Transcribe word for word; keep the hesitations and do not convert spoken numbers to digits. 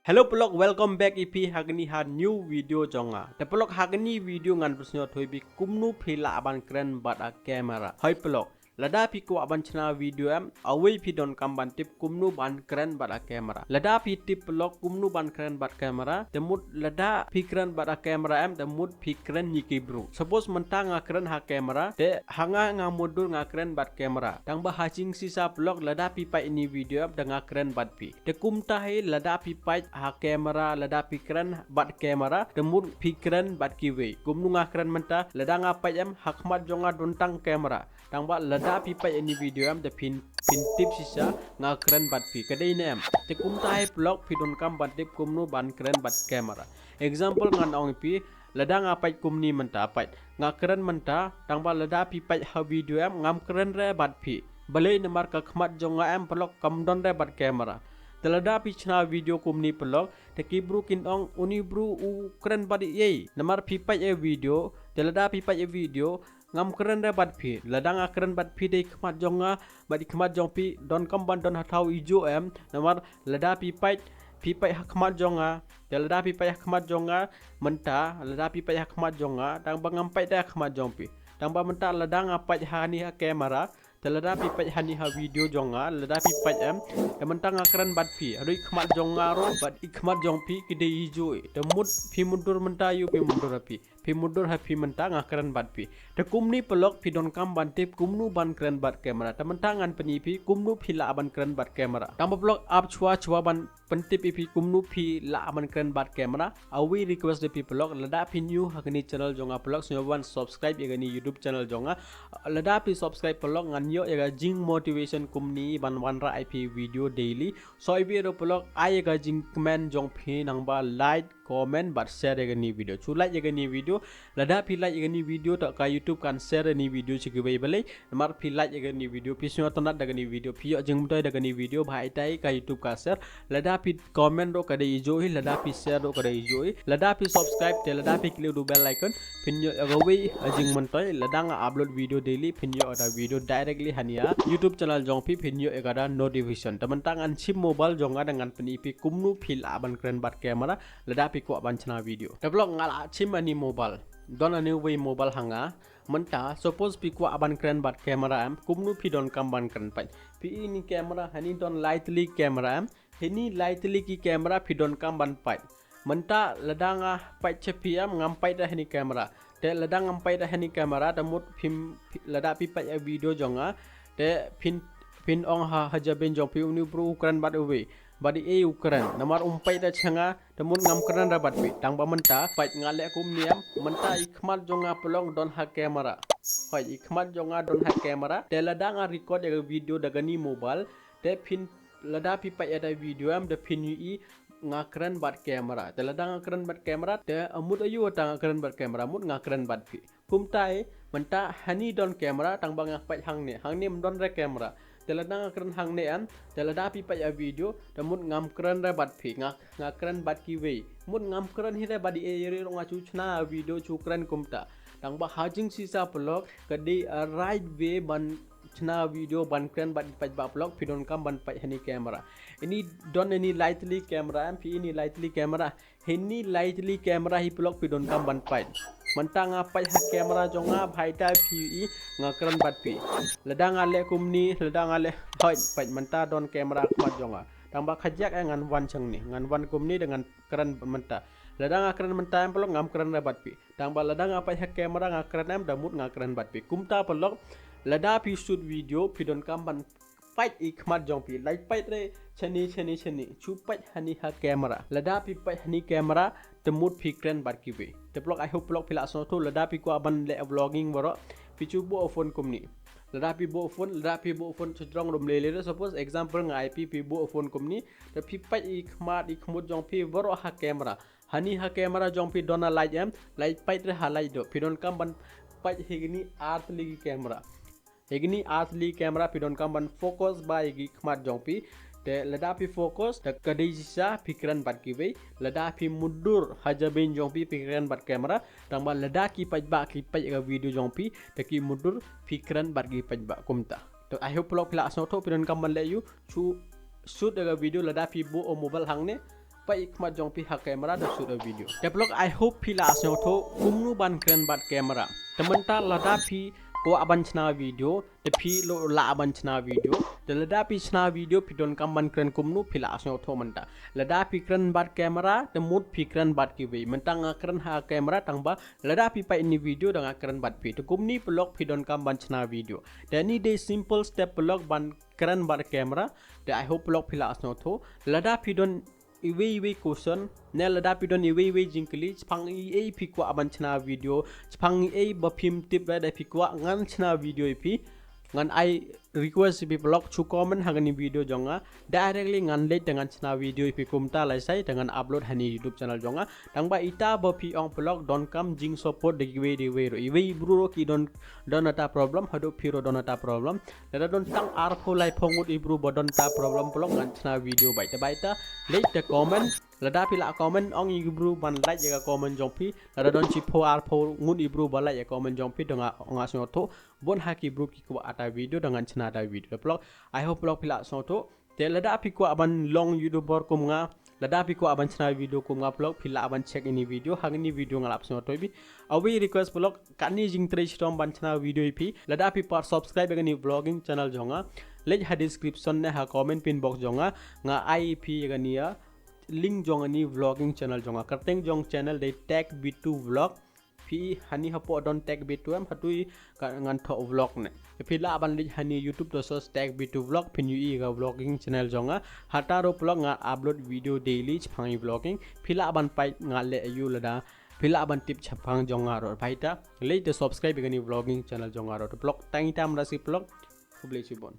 Hello paralok, welcome back ïa phi ha kane ka new video jong nga. Te paralok, ha kane ka video ngan pynsngew ïa phi kumno phi lah ban kren bad ka camera. Hoi paralok, lada phi kwah ban shna video em, awei phi donkam ban tip kumno ban kren bad ka camera. Lada phi tip paralok kumno ban kren bad ka camera, te mut lada phi kren bad ka camera em, te mut phi kren ïa ki bru. Suppose mynta nga kren ha camera, te ha nga nga mutdur nga kren bad camera. Tang ba ha jingshisha paralok lada phi peit ïa kane ka video em, te nga kren bad phi. Te kumta hi lada phi peit ha camera, lada phi kren bad camera, te mut phi kren bad kiwei. Kumno nga kren mynta, lada nga peit em, ha khmat jong nga don tang camera. Tang ba lada phi peit ïa kane ka video em, te phin, phin tip shisha nga kren bad phi. Ka dei ne em? Te kumta hi paralok phi donkam ban tip kumno ban kren bad camera. Example ngan ong ïa phi, lada nga peit kumne mynta, peit. Nga kren mynta, tang ba lada phi peit ha video em, ngam kren re bad phi. Balei? Namar ka khmat jong nga em paralok kam don re bad camera. Te lada phi shna video kumne paralok, te ki bru kin ong une u bru u kren bad ei ei. Namar phi peit ïa video, te lada phi peit ïa video, ngam kren re bad phi. Lada nga kren bad phi, dei khmat jong nga bad i khmat jong phi donkam ban don ha thaw ijuh em. Namar lada phi peit, phi peit ha khmat jong nga, te lada phi peit ha khmat jong nga mynta, lada phi peit ha khmat jong nga, tang ba ngam peit da ha khmat jong phi. Tang ba mynta lada nga peit ha kane ka camera, te lada phi peit ha kane ka video jong nga, lada phi peit em, te mynta nga kren bad phi. Haduh i khmat jong nga ruh bad i khmat jong phi ki dei ijuh. Te mut phi mutdur mynta, ïoh phi mutdur ha phi. Phi mutdur ha phi mynta, nga kren bad phi. Te kumne paralok phi donkam ban tip kumno ban kren bad camera. Te mynta ngan pyni ïa phi kumno phi lah ban kren bad camera. Tang ba paralok, ap shuwa shuwa ban pyntip ïa phi kumno phi lah ban kren bad camera, awei request da phi paralok, lada phi new ha kane ka channel jong nga paralok, sngewbha ban subscribe ïa kane ka YouTube channel jong nga. Lada phi subscribe paralok, ngan ïoh ïa ka jingmotivation kumne ban wanrah ïa phi video daily. Sngewbha ruh paralok, ai ïa ka jingkmen jong phi nangba like, comment bad share ïa kane ka video. Shu like ïa kane ka video. Lada phi like ïa kane ka video, te ka YouTube kan share ïa kane ka video sha kiwei. Balei? Namar phi like ïa kane ka video, phi sngewtynnat da kane ka video, phi ïoh jingmyntoi da kane ka video, bha ïa tai ka YouTube ka share. Lada phi comment ruh ka dei ijuh hi, lada phi share ruh ka dei ijuh hi. Lada phi subscribe, te lada phi click da u bell icon, phin ïoh ïa kawei ka jingmyntoi. Lada nga upload video daily, phin ïoh ïa ka video directly ha kane ka YouTube channel jong phi, phin ïoh ïa ka notification. Te mynta ngan shim mobile jong nga, da ngan pyni ïa phi kumno phi lah ban kren bad camera lada phi kwah ban shna video. Te paralok, nga la shim ïa kane ka mobile. Don ïa kane kawei ka mobile ha nga. Mynta, suppose phi kwah ban kren bad camera em, kumno phi donkam ban kren? Peit, phi ïohi kane ka camera, ha kane don lai tylli ki camera em. Ha kane lai tylli ki camera phi donkam ban peit. Mynta lada nga peit sha phi em, ngam peit da ha kane ka camera. Te lada ngam peit da ha kane ka camera, te mut phim, phi, lada phi peit ïa ka video jong nga, te phin, phin ong ha, ha jabieng jong phi, une u bru u kren bad uwei. Bad ei ei u kren. Namar um peit da sha nga, te mut ngam kren re bad phi. Tang ba mynta, peit, nga leh kumne em, mynta i khmat jong nga paralok don ha camera. Hoi, i khmat jong nga don ha camera. Te lada nga record ïa ka video da kane ka mobile, te phin, lada phi peit ïa ka video em, te phin ïohi nga kren bad camera. Te lada nga kren bad camera, te mut aiu kata nga kren bad camera, mut nga kren bad phi. Kumta hi, mynta ha kane don camera, tang ba nga peit hangne. Hangne ym don re camera. Te lada nga kren hangne em, te lada phi peit ïa ka video, te mut ngam kren re bad phi. Nga, nga kren bad kiwei. Mut ngam kren hi re bad ei ei, ruh nga shu shna video shu kren kumta. Tang ba ha jingshisha paralok, ka dei ka right way ban shna video ban kren bad i paidbah paralok, phi donkam ban peit ha kane ka camera. Ine don ine lai tylli ki camera em, phi ïohi ine lai tylli ki camera. Ha ine lai tylli ki camera hi paralok phi donkam ban peit. Mynta nga peit ha camera jong nga, bha ïa tai phi ïohi nga kren bad phi. Lada nga leh kumne, lada nga leh, hoi, peit mynta don camera ha khmat jong nga. Tang ba khajiak eh ngan wan shangne, ngan wan kumne da ngan kren mynta. Lada nga kren mynta em paralok ngam kren re bad phi. Tang ba lada nga peit ha camera nga kren em, da mut nga kren bad phi. Kumta paralok, lada phi shoot video phi donkam ban peit i khmat jong phi. Leit peit re shane shane shane. Shu peit ha kane ka camera. Lada phi peit ha kane ka camera, te mut phi kren bad kiwei. Te paralok, I hope paralok phi la sngewthuh. Lada phi kwah ban leh vlogging baroh, phi shu buh phone kumne. Lada phi buh phone, lada phi buh phone shajrong ruh ym lei lei re. Suppose example nga ai phi, phi buh phone kumne, te phi peit i khmat i khmut jong phi baroh ha camera. Ha kane ka camera jong phi don light em, leit peit re ha light, da phi donkam ban peit ha kine ar tylli ki camera. Ha kine ar tylli ki camera phi donkam ban focus bha ïa ki khmat jong phi. Te lada phi focus, te ka dei shisha phi kren bad kiwei. Lada phi mutdur ha jabieng jong phi, phi kren bad camera. Tang ba lada ki paidbah ki peit ïa ka video jong phi, te ki mutdur phi kren bad ki paidbah kumta. To, I hope paralok phi la sngewthuh, phi donkam ban leh aiu, shu shoot ïa ka video lada phi buh ïa u mobile hangne. peit khmat jong phi ha camera da shoot a video. Te paralok, I hope phi la sngewthuh kumno ban kren bad camera. Te mynta lada phi kwah ban shna video, te phi lah ban shna video. Te lada phi shna video phi donkam ban kren kumno, phi la sngewthuh mynta. Lada phi kren bad camera, te mut phi kren bad kiwei. Mynta nga kren ha camera tang ba lada phi peit ïa ini video da nga kren bad phi. Te kumne paralok phi donkam ban shna video. Te ini dei simple step paralok ban kren bad camera. Te I hope paralok phi la sngewthuh. Lada phi don iwei iwei question, ne lada phi don iwei iwei jingkylli shaphang eiei phi kwah ban shna video, shaphang eiei ba phim tip ba da phi kwah ngan shna video ïa phi, ngan ai request ïa phi paralok shu comment ha kane video jong nga. Directly ngan leit te ngan shna video ïa phi kumta lashai te ngan upload ha ini YouTube channel jong nga. Tang ba ita ba phi ong paralok donkam jingsupport da kiwei kiwei ruh. Iwei i bru ruh ki don, don ata problem, haduh phi ruh don ata problem. Lada don tang arphew laiphew ngut i bru ba don ata problem paralok ngan shna video beit. Te beit te leit te comment. Lada phi la comment ong ïa ki bru ban like ïa ka comment jong phi. Lada don shiphew arphew ngut i bru ba like ïa comment jong phi, da nga, nga sngewthuh bun ha ki bru ki kwah ata video da ngan shna ata video. Te paralok, I hope paralok phi la sngewthuh. Te lada phi kwah ban long YouTuber kum nga, lada phi kwah ban shna video kum nga paralok, phi lah ban check ini video, ha ini video nga la sngewthuh ïa phi. Awei request paralok, katne jingtrei shitom ban shna video ïa phi. Lada phi pat subscribe ïa kane vlogging channel jong nga, leit ha description ne ha comment pin box jong nga, nga ai ïa phi ïa kane ïa link jong kane vlogging channel jong nga. Kyrteng jong channel dei Tech B two Vlog. Phi hani hapoh don Tech B two em, hatu i ka ngan thoh vlog ne. Phi lah ban leit hani YouTube to search Tech B two Vlog, phin ïohi ïa ka vlogging channel jong nga. Hata ruh paralok nga upload video daily shaphang i vlogging. Phi lah ban peit nga leh aiu lada phi lah ban tip shaphang jong nga ruh. Beit te leit te subscribe ïa kane vlogging channel jong nga ruh. Te paralok, tang ita mynta shi paralok. Khublei shibun.